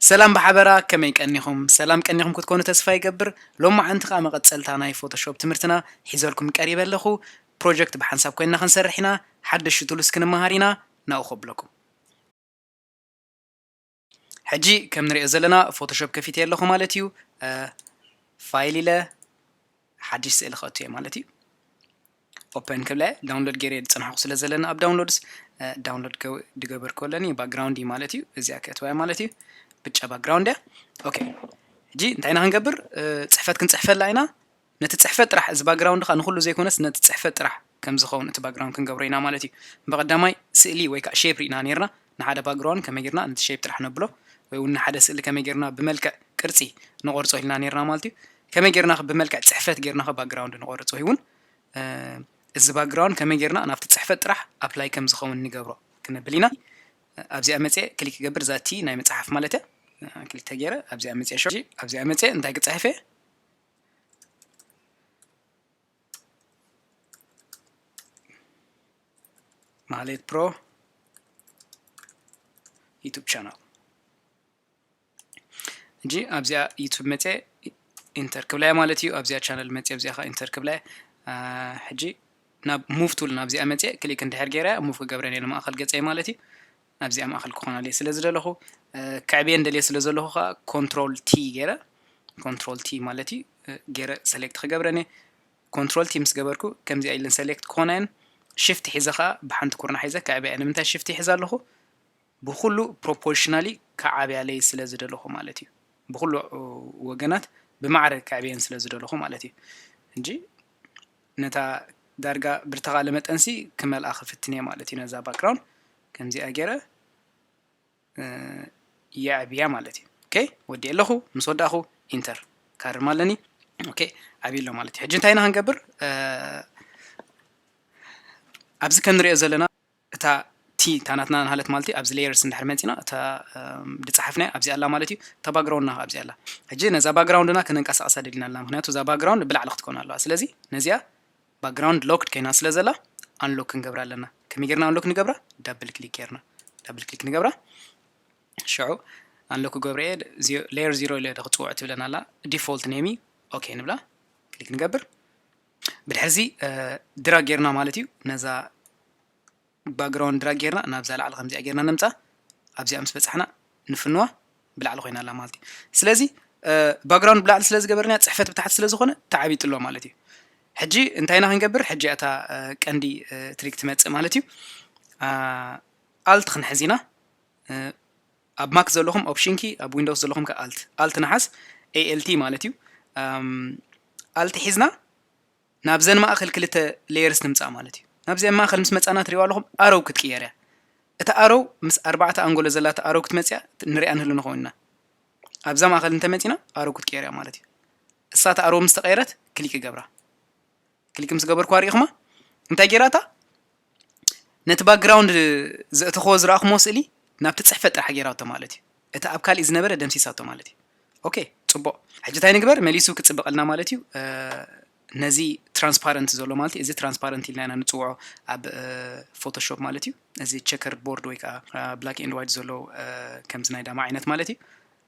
ሰላም ብሓበራ፣ ከመይ ቀኒኹም? ሰላም ቀኒኹም ክትኮኑ ተስፋ ይገብር። ሎማዓንቲ ከኣ መቐጸልታ ናይ ፎቶሾፕ ትምህርትና ሒዘልኩም ቀሪበ ኣለኹ። ፕሮጀክት ብሓንሳብ ኮይንና ክንሰርሕ ኢና። ሓደሽቲ ቱልስ ክንመሃር ኢና። ናብኡ ከብለኩም። ሕጂ ከም ንሪኦ ዘለና ፎቶሾፕ ከፊተ ኣለኹ ማለት እዩ። እ፣ ፋይል ኢለ ሓድሽ ስእሊ ከእቱ እየ ማለት እዩ። ኦፐን ክብለ ዳውንሎድ ገይረ ዝፀናሕኩ ስለ ዘለኒ ኣብ ዳውንሎድስ፣ እ፣ ዳውንሎድ ገ-፣ ድገበርኩ ኣለኒ ባክግራውንድ እዩ ማለት እዩ። እዚኣ ከእትዋ ማለት እዩ። ብጫ ባክግራውንድ እያ። ኦኬ። ሕጂ እንታይ ኢና ክንገብር? እ፣ ፅሕፈት ክንፅሕፈላ ኢና። ነቲ ፅሕፈት ጥራሕ፣ እዚ ባክግራውንድ ከዓ ንኹሉ ዘይኮነስ ነቲ ፅሕፈት ጥራሕ ከም ዝኸውን እቲ ባክግራውንድ ክንገብሮ ኢና ማለት እዩ። ብቐዳማይ ስእሊ ወይ ከዓ ሼፕ ርኢና ነይርና። ንሓደ ባክግራውንድ ከመይ ጌርና ነቲ ሼፕ ጥራሕ ነብሎ፣ ወይ እውን ንሓደ ስእሊ ከመይ ጌርና ብመልክዕ ቅርጺ ንቖርጾ ኢልና ነይርና ማለት እዩ። ከመይ ጌርና ብመልክዕ ጽሕፈት ጌርና ከ ባክግራውንድ ንቖርጽ፣ ወይ እውን፣ እ፣ እዚ ባክግራውንድ ከመይ ጌርና ናብቲ ጽሕፈት ጥራሕ ኣፕላይ ከም ዝኸውን ንገብሮ ክንብል ኢና። ኣብዚኣ መጽየ ክሊክ ክገብር፣ እዛ ቲ ናይ መጽሓፍ ማለት እያ። ክሊክ ተገይረ ኣብዚኣ መጽየ፣ ሸ-፣ ኣብዚኣ መጽየ እንታይ ክጽሕፍ እየ? ማህሌት ፕሮ ዩቱብ ቻናል። ሕጂ ኣብዚኣ ዩቱብ መጽየ ኢንተር ክብላያ ማለት እዩ። ኣብዚኣ ቻነል መጽየ ኣብዚኣ ከኣ ኢንተር ክብላያ። አ፣ ሕጂ ናብ ሙቭ ቱል ናብዚኣ መጽየ ክሊክ እንድሕር ገይረ ሙቭ ክገብረን እየ ንማእኸል ገጸይ ማለት እዩ። ኣብዚኣ ማእኸል ክኾናለይ ስለ ዝደለኹ፣ እ፣ ከዕብየን ደልየ ስለ ዘለኹ ከኣ ኮንትሮል ቲ ገይረ፣ ኮንትሮል ቲ ማለት እዩ፣ እ፣ ገይረ ሰሌክት ክገብረን እየ። ኮንትሮል ቲ ምስ ገበርኩ ከምዚኣ ኢለን ሰሌክት ክኾና እየን። ሽፍት ሒዘ ከኣ ብሓንቲ ኩርናዕ ሒዘ ከዕብያ እየ። ንምንታይ ሽፍት ይሕዝ ኣለኹ? ብኹሉ ፕሮፖርሽናሊ ከዓብያለይ ስለ ዝደለኹ ማለት እዩ። ብኹሉ ወገናት ብማዕረ ከዕብየን ስለ ዝደለኹ ማለት እዩ። ሕጂ ነታ ዳርጋ ብርተቓለ መጠንሲ ክመልኣ ክፍትን እየ ማለት እዩ። ነዛ ባክግራውንድ ከምዚኣ ገይረ፣ እ፣ የዕብያ ማለት እዩ። ኦኬ፣ ወዲኤ ኣለኹ። ምስ ወዳእኹ ኢንተር ካርም ኣለኒ። ኦኬ፣ ዓብዩ ኣሎ ማለት እዩ። ሕጂ እንታይ ኢና ክንገብር? እ፣ ኣብዚ ከም ንሪኦ ዘለና እታ ቲ እታ ናትና ናሃለት ማለት እዩ። ኣብዚ ሌየርስ እንድሕር መፂና እታ፣ እም፣ ዝፀሓፍናያ ኣብዚ ኣላ ማለት እዩ። እታ ባክግራውንድና ኣብዚ ኣላ። ሕጂ ነዛ ባክግራውንድና ከነንቀሳቕሳ ደሊና ኣለና። ምክንያቱ እዛ ባክግራውንድ ብላዕሊ ክትኮን ኣለዋ። ስለዚ ነዚኣ ባክግራውንድ ሎክድ ኮይና ስለ ዘላ ኣንሎክ ክንገብራ ኣለና። ከመይ ጌርና ኣንሎክ ንገብራ? ዳብል ክሊክ ጌርና። ዳብል ክሊክ ንገብራ። ሽዑ ኣንሎክ ክገብረ እየ። ዚ-፣ ሌየር ዜሮ ኢለ ዶ ክፅውዖ ትብለና ኣላ። ዲፎልት ኔም እዩ። ኦኬ ንብላ። ክሊክ ንገብር። ብድሕርዚ፣ እ፣ ድራግ ጌርና ማለት እዩ። ነዛ ባክግራውንድ ድራግ ጌርና ናብዛ ላዕሊ ከምዚኣ ጌርና ነምፃ። ኣብዚኣ ምስ በፃሕና ንፍንዋ ብላዕሊ ኮይና ኣላ ማለት እዩ። ስለዚ፣ እ፣ ባክግራውንድ ብላዕሊ ስለ ዝገበርና ፅሕፈት ብታሕቲ ስለ ዝኾነ ተዓቢጡ ኣሎ ማለት እዩ። ሕጂ እንታይ ኢና ክንገብር? ሕጂ እታ፣ እ፣ ቀንዲ፣ እ፣ ትሪክ ትመፅእ ማለት እዩ። አ፣ ኣልት ክንሕዝ ኢና። እ፣ ኣብ ማክ ዘለኹም ኦፕሽን ኪ፣ ኣብ ዊንዶውስ ዘለኹም ከ ኣልት፣ ኣልት ንሓዝ፣ ኤ ኤል ቲ ማለት እዩ። ኣም፣ ኣልት ሒዝና ናብዘን ማእኸል ክልተ ሌየርስ ንምፃእ ማለት እዩ። ናብዘን ማእኸል ምስ መፃና ትሪእዋ ኣለኹም ኣሮው ክትቅየር እያ። እታ ኣሮው ምስ ኣርባዕተ ኣንጎሎ ዘላታ ኣሮው ክትመፅያ ንሪኣ ንህሉ ንኸውን ኢና። ኣብዛ ማእኸል እንተመፂና ኣሮው ክትቅየር እያ ማለት እዩ። እሳ እታ ኣሮው ምስ ተቐየረት ክሊክ እገብራ። ክሊክ ምስ ገበርኩዋ ርኢኹማ እንታይ ጌራታ? ነቲ ባክግራውንድ ዘእተኽዎ ዝረኣኹሞ ስእሊ ናብቲ ፅሕፈት ጥራሕ ጌራቶ ማለት እዩ። እቲ ኣብ ካሊእ ዝነበረ ደምሲሳቶ ማለት እዩ። ኦኬ፣ ፅቡቕ። ሕጂ እንታይ ንግበር? መሊሱ ክፅብቐልና ማለት እዩ። እ፣ ነዚ ትራንስፓረንት ዘሎ ማለት እዩ። እዚ ትራንስፓረንት ኢልና ኢና ንፅውዖ ኣብ፣ እ፣ ፎቶሾፕ ማለት እዩ። እዚ ቸከርድ ቦርድ ወይ ከዓ፣ እ፣ ብላክ ኤንድ ዋይት ዘሎ፣ እ፣ ከምዚ ናይ ዳማ ዓይነት ማለት እዩ።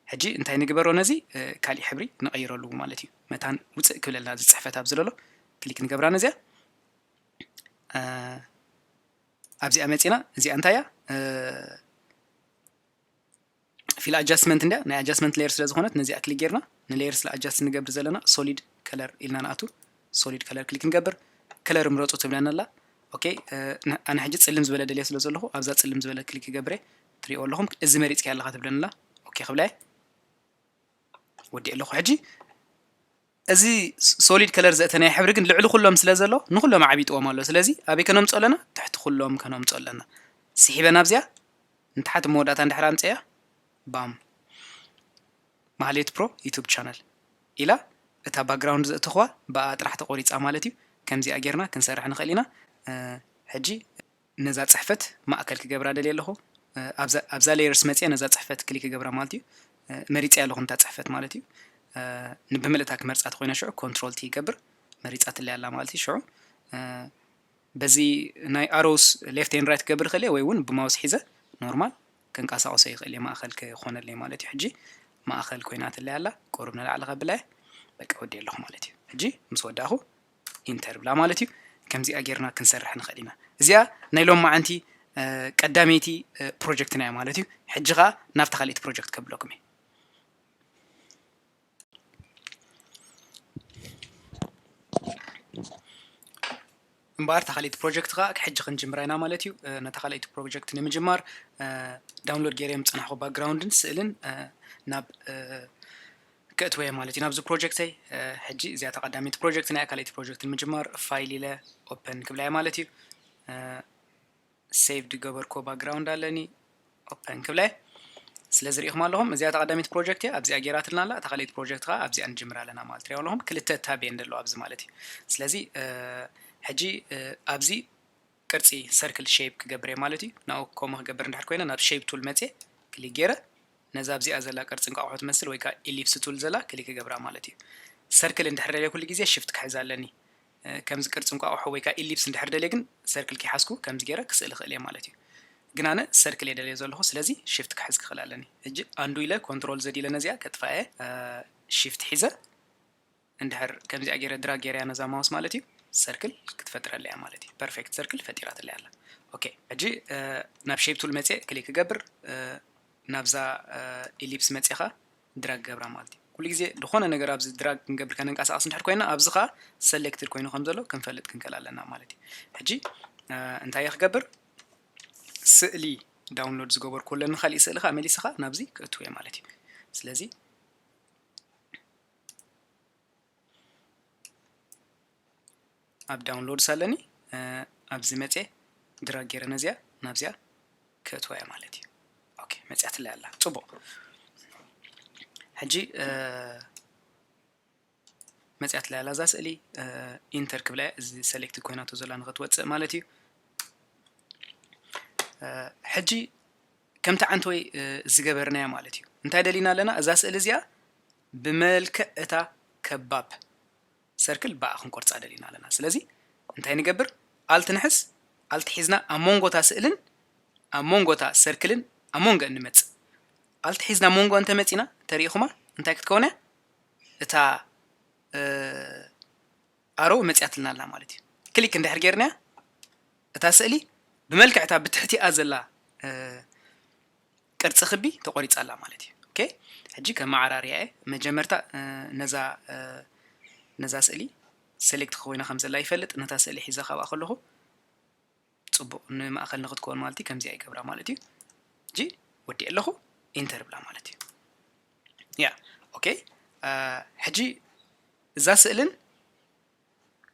ሕጂ እንታይ ንግበሮ? ነዚ፣ እ፣ ካሊእ ሕብሪ ንቐይረሉ ማለት እዩ። መታን ውፅእ ክብለልና እዚ ፅሕፈት ኣብዚ ዘሎ ክሊክ ንገብራ ነዚኣ። እ፣ ኣብዚኣ መፂና፣ እዚኣ እንታይ እያ? እ፣ ፊል ኣጃስትመንት እንድያ፣ ናይ ኣጃስትመንት ሌየር ስለ ዝኾነት ነዚኣ ክሊክ ጌርና ንሌየር ስለ ኣጃስት ንገብር ዘለና ሶሊድ ከለር ኢልና ንኣቱ። ሶሊድ ከለር ክሊክ ንገብር። ከለር ምረፁ ትብለና ኣላ። ኦኬ፣ እ፣ ን-፣ ኣነ ሕጂ ፅልም ዝበለ ደልየ ስለ ዘለኹ ኣብዛ ፅልም ዝበለ ክሊክ ይገብረ። ትሪኦ ኣለኹም፣ እዚ መሪፅኪ ኣለኻ ትብለና ኣላ። ኦኬ ክብላ እየ። ወዲኤ ኣለኹ። ሕጂ እዚ ሶሊድ ከለር ዘእተናዮ ሕብሪ ግን ልዕሊ ኩሎም ስለ ዘሎ ንኩሎም ዓቢጥዎም ኣሎ። ስለዚ ኣበይ ከነምፅኦ ኣለና? ትሕቲ ኩሎም ከነምፅኦ ኣለና። ስሒበ ናብዚኣ ንታሕቲ መወዳእታ እንድሕር ኣምፅእያ፣ ባም፣ ማህሌት ፕሮ ዩቱብ ቻነል ኢላ እታ ባክግራውንድ ዘእተኽዋ ብኣ ጥራሕ ተቆሪፃ ማለት እዩ። ከምዚኣ ጌርና ክንሰርሕ ንኽእል ኢና። እ፣ ሕጂ ነዛ ጽሕፈት ማእከል ክገብራ ደልየ ኣለኹ። እ፣ ኣብዛ፣ ኣብዛ ሌየርስ መጽየ ነዛ ጽሕፈት ክሊክ ክገብራ ማለት እዩ። እ፣ መሪጸያ ኣለኹ ነታ ጽሕፈት ማለት እዩ። እ፣ ን-፣ ብምልእታ ክመርጻ ተኾይነ ሽዑ ኮንትሮል ቲ ይገብር፣ መሪጻትለይ ኣላ ማለት እዩ። ሽዑ፣ እ፣ በዚ ናይ ኣሮውስ ሌፍት ኤንድ ራይት ክገብር እኽእል እየ ወይ እውን ብማውስ ሒዘ ኖርማል ክንቀሳቐሶ ይኽእል እየ፣ ማእኸል ክኾነለይ ማለት እዩ። ሕጂ ማእኸል ኮይናትለይ ኣላ፣ ቁሩብ ንላዕሊ ከብላ እየ። በቃ ወዲኤ ኣለኹ ማለት እዩ። ሕጂ ምስ ወዳእኹ ኢንተር ብላ ማለት እዩ። ከምዚኣ ጌርና ክንሰርሕ ንኽእል ኢና። እዚኣ ናይ ሎማዓንቲ ቀዳመይቲ ፕሮጀክትና እያ ማለት እዩ። ሕጂ ኸዓ ናብታ ካልኣይቲ ፕሮጀክት ከብለኩም እየ። እምበኣር እታ ካልኣይቲ ፕሮጀክት ኸዓ ሕጂ ክንጅምራ ኢና ማለት እዩ። ነታ ካልኣይቲ ፕሮጀክት ንምጅማር ዳውንሎድ ገይረ ዝፀናሕኩ ባክግራውንድን ስእልን ናብ ክእትወ ማለት እዩ ናብዚ ፕሮጀክተይ። ሕጂ እዚኣ እታ ቀዳመይቲ ፕሮጀክት ናይ ካልኣይቲ ፕሮጀክት ንምጅማር ፋይል ኢለ ኦፐን ክብላ እየ ማለት እዩ። ሴቭ ዝገበርኩ ባክግራውንድ ኣለኒ፣ ኦፐን ክብለ። ስለዚ ሪኢኹም ኣለኹም፣ እዚኣ እታ ቀዳመይቲ ፕሮጀክት እያ፣ ኣብዚኣ ጌራትልና ኣላ። እታ ካልኣይቲ ፕሮጀክት ኸዓ ኣብዚኣ ንጅምር ኣለና ማለት ትሪኦ ኣለኹም። ክልተ ታብ እየን ዘለዋ ኣብዚ ማለት እዩ። ስለዚ ሕጂ ኣብዚ ቅርጺ ሰርክል ሼፕ ክገብር እየ ማለት እዩ። ናብኡ ከምኡ ክገብር እንድሕር ኮይነ ናብ ሼፕ ቱል መጽየ ክሊክ ጌረ ነዛ ኣብዚኣ ዘላ ቅርጺ እንቋቑሖ ትመስል ወይ ከዓ ኢሊፕስ ቱል ዘላ ክሊክ ክገብራ ማለት እዩ። ሰርክል እንድሕር ደልየ ኩሉ ግዜ ሽፍት ክሕዝ ኣለኒ። ከምዚ ቅርጺ እንቋቑሖ ወይ ከዓ ኢሊፕስ እንድሕር ደልየ ግን ሰርክል ከይሓዝኩ ከምዚ ገይረ ክስእል እኽእል እየ ማለት እዩ። ግን ኣነ ሰርክል እየ ደልየ ዘለኹ፣ ስለዚ ሽፍት ክሕዝ ክኽእል ኣለኒ። ሕጂ ኣንዱ ኢለ ኮንትሮል ዘድ ኢለ ነዚኣ ከጥፋ እየ። ሽፍት ሒዘ እንድሕር ከምዚኣ ገይረ ድራግ ገይረያ ነዛ ማውስ ማለት እዩ ሰርክል ክትፈጥረለይ እያ ማለት እዩ። ፐርፌክት ሰርክል ፈጢራትለይ ኣላ። ኦኬ፣ ሕጂ ናብ ሼፕ ቱል መፅየ ክሊክ ክገብር ናብዛ ኢሊፕስ መፅኻ ድራግ ገብራ ማለት እዩ። ኩሉ ግዜ ዝኾነ ነገር ኣብዚ ድራግ ክንገብር ከነንቀሳቐስ እንድሕር ኮይና ኣብዚ ኸዓ ሰሌክትድ ኮይኑ ከም ዘሎ ክንፈልጥ ክንክእል ኣለና ማለት እዩ። ሕጂ እንታይ እየ ክገብር? ስእሊ ዳውንሎድ ዝገበርኩ ኣለኒ፣ ካሊእ ስእሊ ኸዓ መሊሰኻ ናብዚ ክእትዎ እየ ማለት እዩ። ስለዚ ኣብ ዳውንሎድስ ኣለኒ ኣብዚ መፅየ ድራግ ገይረ ነዚኣ ናብዚኣ ክእትዋ እየ ማለት እዩ። ኦኬ፣ መፅያትለይ ኣላ። ፅቡቕ፣ ሕጂ መፅያትለይ ኣላ እዛ ስእሊ። ኢንተር ክብላ እየ፣ እዚ ሰሌክት ኮይናቶ ዘላ ንኽትወፅእ ማለት እዩ። ሕጂ ከምቲ ዓንተወይ ዝገበርናያ ማለት እዩ። እንታይ ደሊና ኣለና? እዛ ስእሊ እዚኣ ብመልክዕ እታ ከባብ ሰርክል ብኣ ክንቆርፃ ደሊና ኣለና። ስለዚ እንታይ ንገብር? ኣልት ንሕዝ፣ ኣልት ሒዝና ኣብ መንጎ እታ ስእልን ኣብ መንጎ እታ ሰርክልን ኣብ መንጎ እንመፅእ። ኣልት ሒዝና ኣብ መንጎ እንተመፂና ተሪኢኹማ እንታይ ክትከውን እያ? እታ ኣሮ መፅያትልና ኣላ ማለት እዩ። ክሊክ እንድሕር ጌርናያ እታ ስእሊ ብመልክዕ እታ ብትሕቲኣ ዘላ ቅርፂ ክቢ ተቆሪፃ ኣላ ማለት እዩ። ኦኬ፣ ሕጂ ከመዓራርያ እየ። መጀመርታ ነዛ ነዛ ስእሊ ሰሌክት ኮይና ከም ዘላ ይፈልጥ። ነታ ስእሊ ሒዘ ካብኣ ከለኹ ፅቡቕ ንማእኸል ንክትከውን ማለት እዩ። ከምዚኣ ይገብራ ማለት እዩ። ሕጂ ወዲኤ ኣለኹ፣ ኢንተር ብላ ማለት እዩ። ያ ኦኬ፣ ሕጂ እዛ ስእልን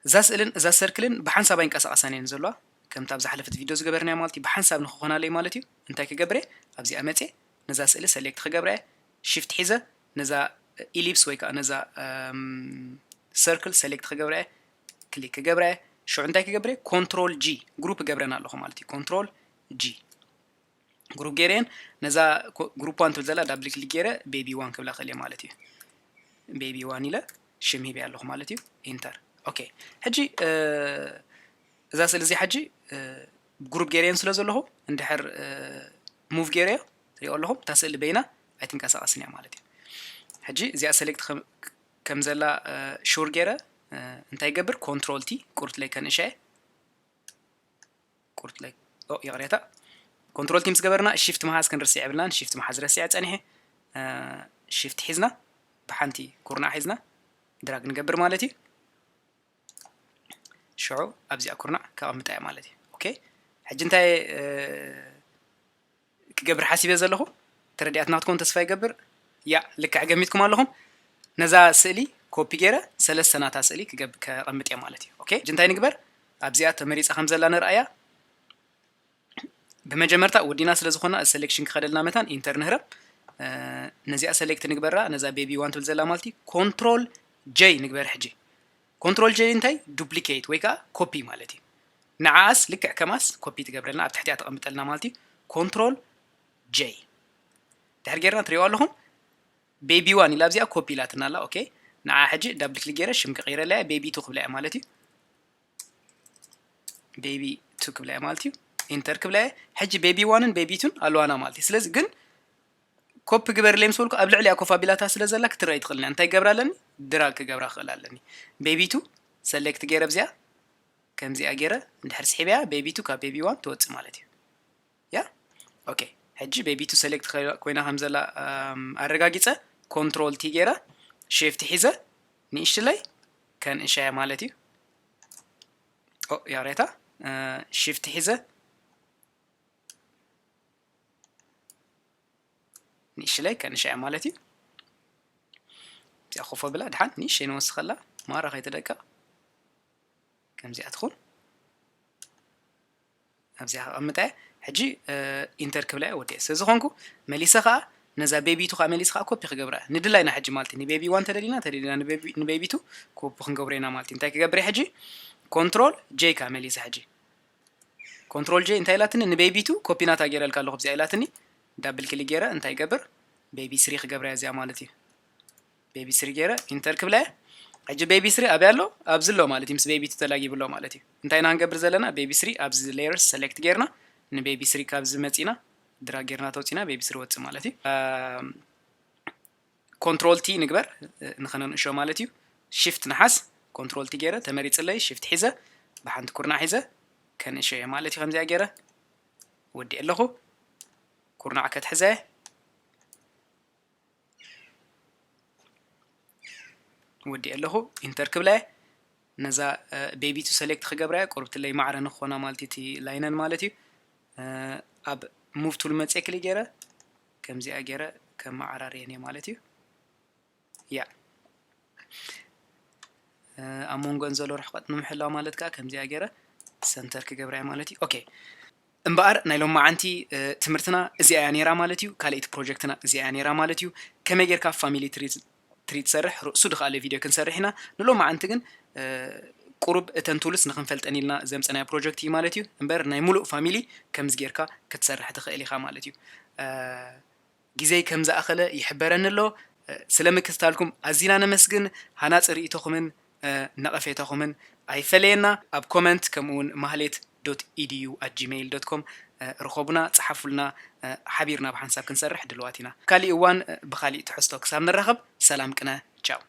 እዛ ስእልን እዛ ሰርክልን ብሓንሳብ ኣይንቀሳቐሳን እየን ዘለዋ። ከምታ ኣብ ዝሓለፈት ቪድዮ ዝገበርናዮ ማለት እዩ። ብሓንሳብ ንክኾናለይ ማለት እዩ እንታይ ክገብር እየ? ኣብዚኣ መፅየ ነዛ ስእሊ ሰሌክት ክገብራ እየ። ሽፍት ሒዘ ነዛ ኢሊፕስ ወይ ከዓ ነዛ ሰርክል ሰሌክት ክገብራ እየ። ክሊክ ክገብራ እየ። ሽዑ እንታይ ክገብር እየ? ኮንትሮል ጂ፣ ግሩፕ ገብረን ኣለኹ ማለት እዩ። ኮንትሮል ጂ ግሩፕ ገይረየን። ነዛ ግሩፕ ዋን ትብል ዘላ ዳብል ክሊክ ገይረ ቤቢ ዋን ክብላ ክእል እየ ማለት እዩ። ቤቢ ዋን ኢለ ሽም ሂበ ኣለኹ ማለት እዩ። ኢንተር። ኦኬ፣ ሕጂ እዛ ስእሊ እዚ ሕጂ ግሩፕ ገይረየን ስለ ዘለኹ እንድሕር ሙቭ ገይረዮ ትሪኦ ኣለኹም እታ ስእሊ በይና ኣይትንቀሳቐስን እያ ማለት እዩ። ሕጂ እዚኣ ሰሌክት ከም ዘላ ሹር ገይረ እንታይ ይገብር? ኮንትሮል ቲ ቁርት ለይ ከንእሻየ ቁርት ለይ ይቕሬታ፣ ኮንትሮል ቲ ምስ ገበርና ሽፍት ምሓዝ ክንርስዕ የብልናን። ሽፍት ምሓዝ ረሲዐ ፀኒሐ። ሽፍት ሒዝና ብሓንቲ ኩርናዕ ሒዝና ድራግ ንገብር ማለት እዩ። ሽዑ ኣብዚኣ ኩርናዕ ከቐምጣ እየ ማለት እዩ። ኦኬ፣ ሕጂ እንታይ ክገብር ሓሲበ ዘለኹ ተረዲኣትና ክትኮን ተስፋ ይገብር። ያ ልክዕ ገሚትኩም ኣለኹም። ነዛ ስእሊ ኮፒ ገይረ ሰለስተ ናታ ስእሊ ክገብ- ከቐምጥ እየ ማለት እዩ። ኦኬ፣ ሕጂ እንታይ ንግበር? ኣብዚኣ ተመሪፃ ከም ዘላ ንርኣያ። ብመጀመርታ ወዲና ስለ ዝኾና ሰሌክሽን ክኸደልና መታን ኢንተር ንህረም። ነዚኣ ሰሌክት ንግበራ፣ ነዛ ቤቢ ዋን ትብል ዘላ ማለት እዩ። ኮንትሮል ጄይ ንግበር ሕጂ። ኮንትሮል ጄይ እንታይ? ዱፕሊኬት ወይ ከዓ ኮፒ ማለት እዩ። ንዓኣስ ልክዕ ከማስ ኮፒ ትገብረልና፣ ኣብ ትሕቲኣ ተቐምጠልና ማለት እዩ። ኮንትሮል ጄይ ድሕር ጌርና ትሪኦ ኣለኹም። ቤቢ ዋን ኢላ ኣብዚኣ ኮፒ ኢላትና ኣላ። ኦኬ፣ ንዓ ሕጂ ዳብል ክሊክ ገይረ ሽም ክቕይረላ እያ። ቤቢ ቱ ክብላ እያ ማለት እዩ። ቤቢ ቱ ክብላ እያ ማለት እዩ። ኢንተር ክብላ እየ። ሕጂ ቤቢ ዋንን ቤቢ ቱን ኣለዋና ማለት እዩ። ስለዚ ግን ኮፒ ግበርለይ ምስ በልኩ ኣብ ልዕሊኣ ኮፍ ኣቢላታ ስለ ዘላ ክትረኣይ ትኽእል እያ። እንታይ ክገብራ ኣለኒ? ድራግ ክገብራ ክኽእል ኣለኒ። ቤቢ ቱ ሰሌክት ገይረ ኣብዚኣ ከምዚኣ ገይረ እንድሕር ስሒበያ ቤቢ ቱ ካብ ቤቢ ዋን ትወፅእ ማለት እዩ። ያ ኦኬ። ሕጂ ቤቢ ቱ ሰሌክት ኮይና ከም ዘላ ኣረጋጊፀ ኮንትሮል ቲ ገይረ ሽፍት ሒዘ ንእሽትለይ ከንእሻያ ማለት እዩ። ያሬታ ሽፍት ሒዘ ንእሽለይ ከንሻያ ማለት እዩ። እዚኣ ኮፎ ብላ ድሓን ንእሽተይ ንወስኸላ ማራ ከይትደቅቕ ከምዚኣ ትኹን። ኣብዚኣ ከቐምጠ ሕጂ ኢንተር ክብላ እየ ወዲአ። ስለዝኾንኩ መሊሰ ከዓ ነዛ ቤቢቱ ከዓ መሊሰ ከዓ ኮፒ ክገብራ ንድላይና ሕጂ ማለት እዩ። ንቤቢ ዋን ተደሊና ተደሊና ንቤቢቱ ኮፒ ክንገብሮ ኢና ማለት እዩ። እንታይ ክገብር እየ ሕጂ? ኮንትሮል ጄ ከዓ መሊሰ ሕጂ ኮንትሮል ጄ እንታይ ኢላትኒ? ንቤቢ ቱ ኮፒ ናታ ገይረልካ ኣለኹ ብዚኣ ኢላትኒ። ዳብል ክሊክ ገይረ እንታይ ይገብር? ቤቢ ስሪ ክገብራ እዚኣ ማለት እዩ። ቤቢ ስሪ ገይረ ኢንተር ክብላ እየ። ሕጂ ቤቢ ስሪ ኣበይ ኣሎ? ኣብዚ ኣሎ ማለት እዩ። ምስ ቤቢ ቱ ተላጊቡ ኣሎ ማለት እዩ። እንታይ ኢና ክንገብር ዘለና? ቤቢ ስሪ ኣብዚ ሌየርስ ሰሌክት ገይርና ንቤቢ ስሪ ካብዚ መፂና ድራግ ገይርና ተውፂና ቤቢ ስሪ ወፅእ ማለት እዩ። ኮንትሮል ቲ ንግበር ንኸነንእሾ ማለት እዩ። ሽፍት ንሓስ ኮንትሮል ቲ ገይረ ተመሪፅለይ ሽፍት ሒዘ ብሓንቲ ኩርናዕ ሒዘ ከንእሾ እየ ማለት እዩ። ከምዚኣ ገይረ ወዲእ ኣለኹ። ኩርናዕ ከትሕዘ ወዲእ ኣለኹ። ኢንተር ክብለ ነዛ ቤቢ ቱ ሰሌክት ክገብራ እየ። ቁርብትለይ ማዕረ ንክኾና ማለት እዩ እቲ ላይነን ማለት እዩ። ኣብ ሙቭ ቱል መፅየ ክሊክ ገይረ ከምዚኣ ገይረ ከመዓራርየን እየ ማለት እዩ። ያ ኣብ መንጎን ዘሎ ርሕቀት ንምሕላው ማለት ከዓ ከምዚኣ ገይረ ሰንተር ክገብራ እየ ማለት እዩ። ኦኬ እምበኣር ናይ ሎማዓንቲ ትምህርትና እዚኣ እያ ነይራ ማለት እዩ። ካልኣይቲ ፕሮጀክትና እዚኣ እያ ነይራ ማለት እዩ። ከመይ ጌርካ ፋሚሊ ትሪ ትሰርሕ ርእሱ ድኸኣለ ቪድዮ ክንሰርሕ ኢና። ንሎማዓንቲ ግን ቁሩብ እተን ቱልስ ንክንፈልጠን ኢልና ዘምፀናዮ ፕሮጀክት እዩ ማለት እዩ። እምበር ናይ ሙሉእ ፋሚሊ ከምዚ ጌርካ ክትሰርሕ ትኽእል ኢኻ ማለት እዩ። ግዜይ ከም ዝኣኸለ ይሕበረኒ ኣሎ። ስለ ምክትታልኩም ኣዚና ነመስግን። ሃናፂ ርእይቶኹምን ነቐፌታኹምን ኣይፈለየና። ኣብ ኮመንት ከምኡውን ማህሌት ዶት ኢዲዩ ኣት ጂሜይል ዶት ኮም ርኸቡና፣ ፀሓፉልና። ሓቢርና ብሓንሳብ ክንሰርሕ ድልዋት ኢና። ካሊእ እዋን ብካሊእ ትሕዝቶ ክሳብ ንራኸብ ሰላም ቅነ። ቻው።